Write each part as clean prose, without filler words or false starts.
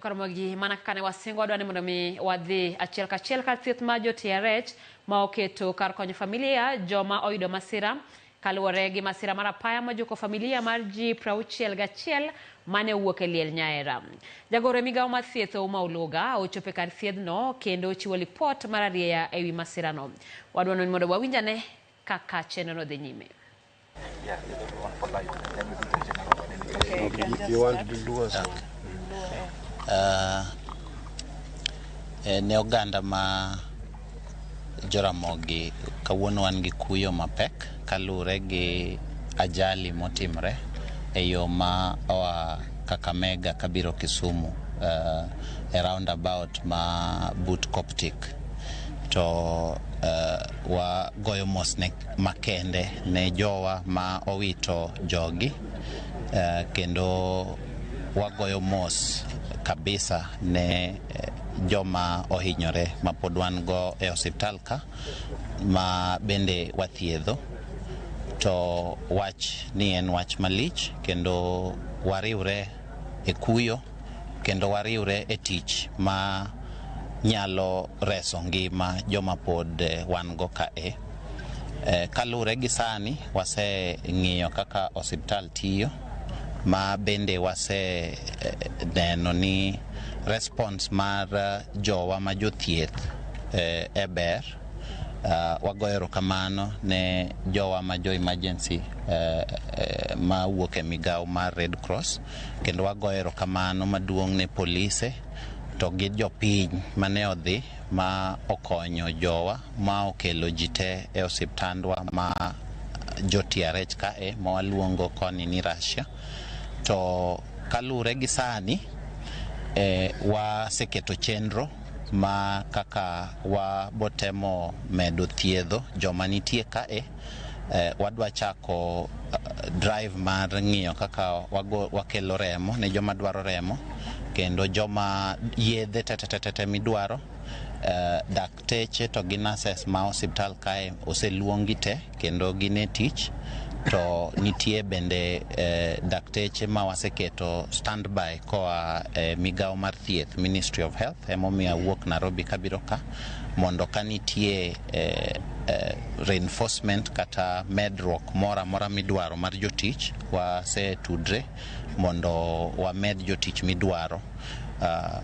Karamogi mana kaka ne wasingo wadwa ni mondo mi wadhi achiel kachiel kar thieth mar jo TRH ma oketo kar konyo familia joma oyudo masira kaluwore gi masira mar apaya mojuko familia mar ji 61 mane owuok e liel Nyaera. Jagoro e migawo mar thieth Ouma Oluga ochopo e kar thiedhno kendo ochiwo lipot mar arieya ewi masirano. Wadwa ni mondo wawinj ane kaka chenrono dhi nyime. Okay, you want to do Luo as well? Ne oganda ma Joramogi kawuono wan gi kuyo mapek kaluwore gi ajali motimre e yo ma oa Kakamega kabiro Kisumu e roundabout ma but Coptic to wagoyo mos ne makende ne jowa ma owito jogi kendo wagoyo mos kabisa ne joma ohinyore ma pod wan go e osiptal ka ma bende wathiedho to wach ni en wach malich kendo wariwre e kuyo kendo wariwre e tich ma nyalo reso ngima joma pod wan go kae. Kaluwore gi sani waseng'iyo kaka osiptal tiyo ma bende wase neno ni response mar jowa ma jothieth e ber. Wagoyo erokamano ne jowa ma jo emergency mawuok e migawo mar Red Cross kendo wagoyo erokamano maduong' ne polise to gi jopiny mane odhi ma okonyo jowa ma okelo ji te e osiptandwa ma jo TRH kae ma waluongo koni ni Russia. To kaluwore gi sani waseketo chenro ma kaka wabotemo medo thiedho joma nitie kae. Wadwa chako drive mar ng'iyo kaka wakelo remo ne joma dwaro remo kendo joma yedhe tete midwaro. Dakteche to gi nurses ma osiptal kae oseluongi te kendo gin e tich to nitie bende dakteche ma waseketo standby koa e migawo mar thieth Ministry of Health emomiyo awuok Nairobi kabiro ka mondo ka nitie reinforcement kata medruok moro amora midwaro mar jotich wasetudre mondo wamed jotich midwaro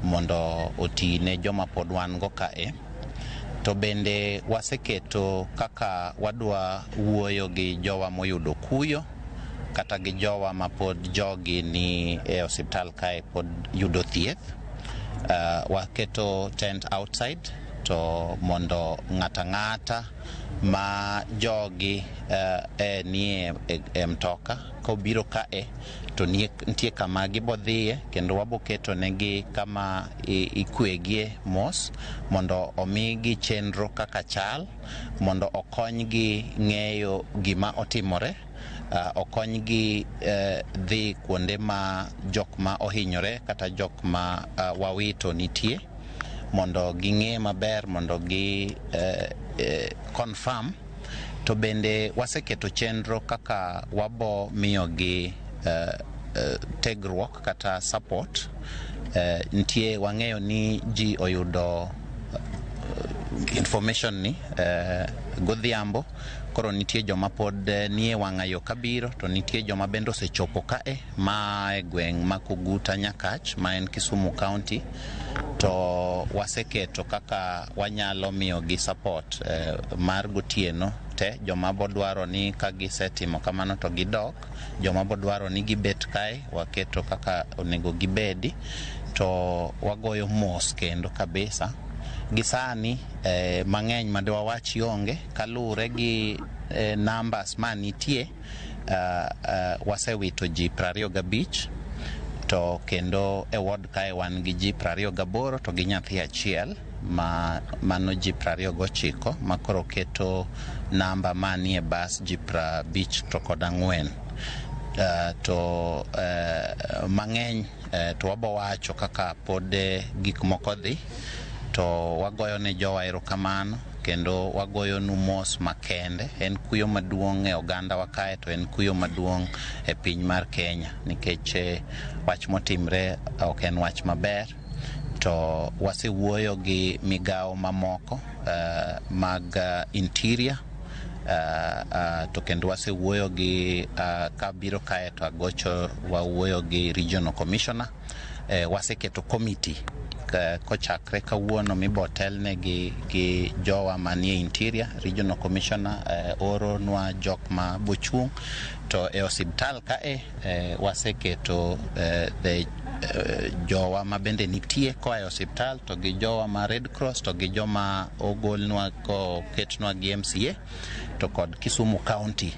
mondo oti ne joma pod wan go kae. To bende waseketo kaka wadwa wuoyo gi jowa moyudo kuyo kata gi jowa ma pod jogi ni e osiptal kae pod yudo thieth. Waketo tent outside to mondo ng'ata ng'ata ma jogi nie e mtoka kobiro kae to nitie kama gibodhiye kendo waboketo negi kama ikwegie mos mondo omigi chenro kaka chal mondo okonygi ng'eyo gima otimore, okonygi dhi kuonde ma jok ma ohinyore kata jok ma wawito nitie mondo ging'e maber mondo gi confirm. To bende waseketo chenro kaka wabo miyogi tegruok kata support. Nitie wang'eyo ni ji oyudo information ni godhiambo koro nitie joma pod nie wang'a yo kabiro to nitie joma bende osechopo kae ma e gweng' ma Koguta Nyakach ma en Kisumu County to waseketo kaka wanyalo miyogi support mar gotieno te joma bodwaro ni ka gisetimo kamano to gidok, joma bodwaro ni gibet kae waketo kaka onego gibedi to wagoyo mos kendo kabisa. Gi sani mang'eny ma dwawach onge kaluwore gi numbers manitie wasewito ji 25 to kendo e ward kae wan gi ji 28 to gi nyathi achiel ma mano ji 29 ma koro keto namba manie bas ji 54. To mang'eny to wabo wacho kaka pod gik moko dhi to wagoyo ne jowa erokamano kendo wagoyo nu mos makende. En kuyo maduong' e oganda wa kae to en kuyo maduong' e piny mar Kenya nikech wach motimre ok en wach maber. To wasewuoyo gi migawo mamoko mag interior, to kendo wasewuoyo gi kabiro kae to agocho wawuoyo gi regional commissioner. Waseketo committee kochakre kawuono mibotelne gi jowa manie interior regional commissioner oro nwa jok ma bochung' to e osiptal kae waseketo the jowa ma bende nitie koa e osiptal to gi jowa ma Red Cross to gi joma ogolnwa koketnwa gi MCA to kod Kisumu County.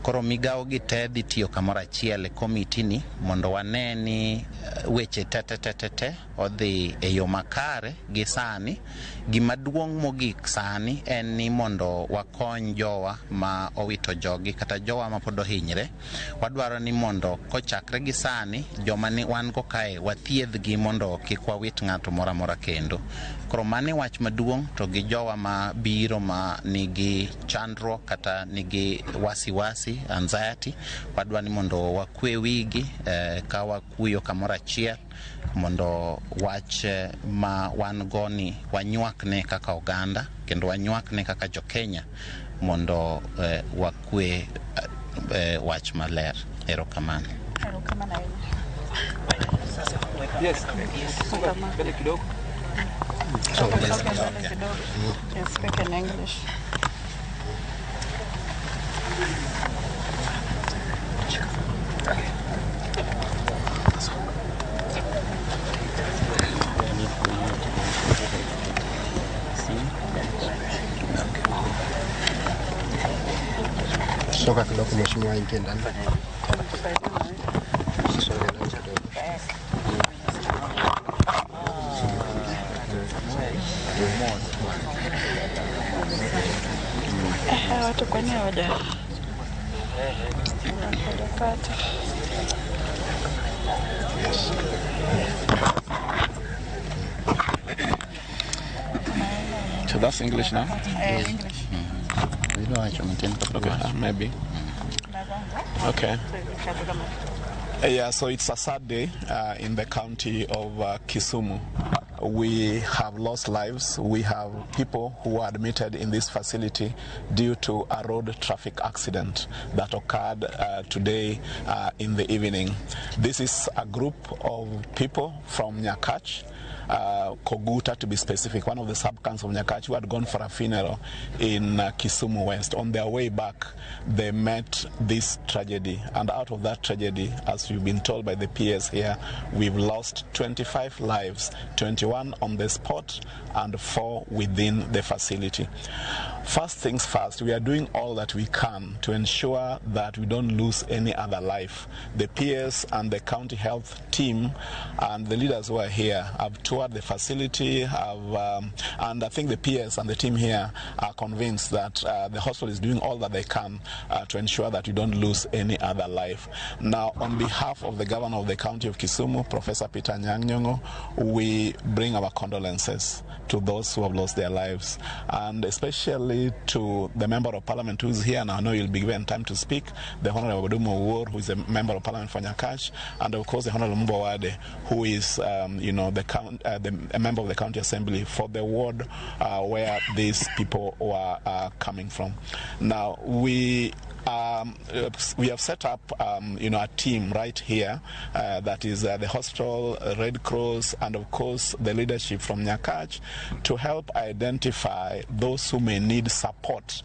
Koro migawo gi te dhi tiyo kamoro achiel e komiti ni mondo wane ni weche te te te te te odhi e yo makare gi sani. Gima duong' mogik sani en ni mondo wakony jowa ma owito jogi kata jowa ma pod ohinyre. Wadwaro ni mondo kochakre gi sani joma ni wan go kae wathiedhgi mondo kik wawit ng'ato moro amora kendo. Koro mano e wach maduong' to gi jowa ma biro ma nigi chandruok kata nigi wasiwasi, anxiety, wadwa ni mondo wakwe wigi ka wakuyo kamoro achiel mondo wach ma wan go ni wanywakne kaka oganda kendo wanywakne kaka jo Kenya mondo wakwe wach maler. Erokamano. Erokamano ahinya. Yes. Mbele kidogo. Songa mbele kidogo. You speak in English. Soka kidogo mheshimiwa, ingie ndani. Songa ndani kidogo. Watu kwani hawajapata? So that's English now? English. Okay, maybe. Okay. Yeah, so it's a sad day in the county of Kisumu. We have lost lives. We have people who were admitted in this facility due to a road traffic accident that occurred today in the evening. This is a group of people from Nyakach, Koguta to be specific, one of the sub-counts of Nyakach, who had gone for a funeral in Kisumu West. On their way back, they met this tragedy. And out of that tragedy, as we've been told by the PS here, we've lost 25 lives, 21 on the spot and 4 within the facility. First things first, we are doing all that we can to ensure that we don't lose any other life. The PS and the county health team and the leaders who are here have toured the facility, and I think the PS and the team here are convinced that the hospital is doing all that they can to ensure that we don't lose any other life. Now, on behalf of the governor of the county of Kisumu, Professor Peter Anyang' Nyong'o, we bring our condolences to those who have lost their lives, and especially to the member of parliament who is here, and I know you'll be given time to speak, the Honorable Odumo Owuor, who is a member of parliament for Nyakach, and of course the Honorable Mumba Wade, who is a member of the county assembly for the ward where these people were coming from. Now, we have set up, a team right here that is the hospital, Red Cross, and of course the leadership from Nyakach to help identify those who may need support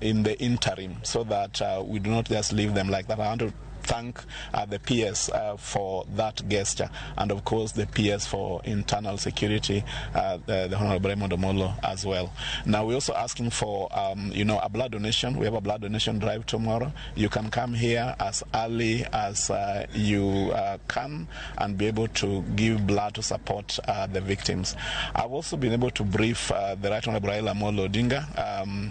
in the interim, so that we do not just leave them like that. I want to thank the PS for that gesture, and of course the PS for internal security, the Honorable Raymond Omolo as well. Now we're also asking for a blood donation. We have a blood donation drive tomorrow. You can come here as early as you can and be able to give blood to support the victims. I've also been able to brief the Right Honorable Raila Amolo Odinga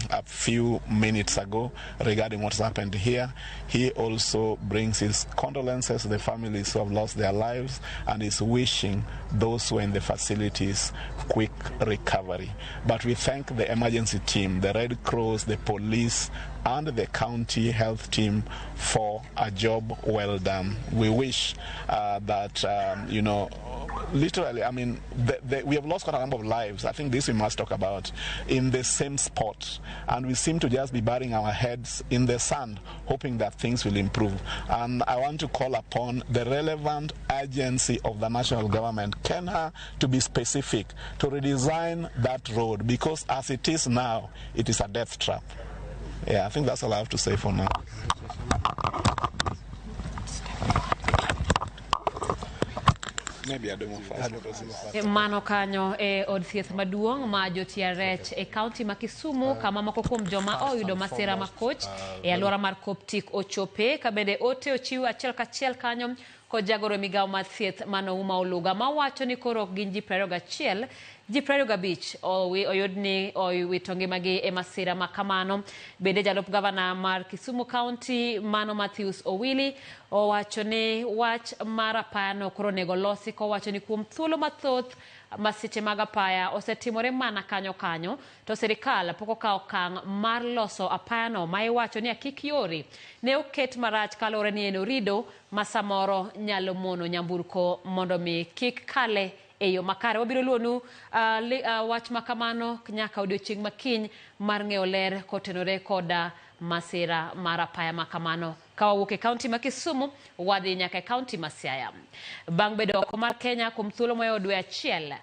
a few minutes ago regarding what's happened here. He also brings brings his condolences to the families who have lost their lives and is wishing those who are in the facilities quick recovery. But we thank the emergency team, the Red Cross, the police, and the county health team for a job well done. We wish that, you know, literally, I mean, we have lost quite a number of lives. I think this we must talk about, in the same spot. And we seem to just be burying our heads in the sand, hoping that things will improve. And I want to call upon the relevant agency of the national government, KeNHA, to be specific, to redesign that road, because as it is now, it is a death trap. Yeah, I think that's all I have to say for now. Maybe I don't want first. Mano kanyo e od thieth maduong' ma jotiarech e kaunti ma Kisumu, kama moko kuom joma oyudo masira makoch e alwora mar Coptic ochope, ka bende ote ochiw achiel kachiel kanyo kod jagoro e migawo mar thieth mano Ouma Oluga, mawacho ni koro ok gin ji 21, ji 25 oyud ni owito ngimagi e masira ma kamano. Bende jalup gavana mar Kisumu County mano Matthews Owili owacho ni wach mar apayano koro onego losi, kowacho ni kuom thuolo mathoth masiche mag apaya osetimore mana kanyo kanyo, to sirikal pok okawo okang' mar loso apayano ma iwacho ni akik yore ne oket marach kaluwore ni en orido ma samoro nyalo mono nyamburko mondo mi kik kale e yo makare. Wabiro luonu wach ma kamano nyaka odiochieng' makiny mar ng'eyo ler kotenore koda masira mar apaya ma kamano. Ka wawuok e kaunti ma Kisumu, wadhi nyaka e kaunti ma Siaya. Bang' bedo oko mar Kenya kuom thuolo mohewo dwe achiel,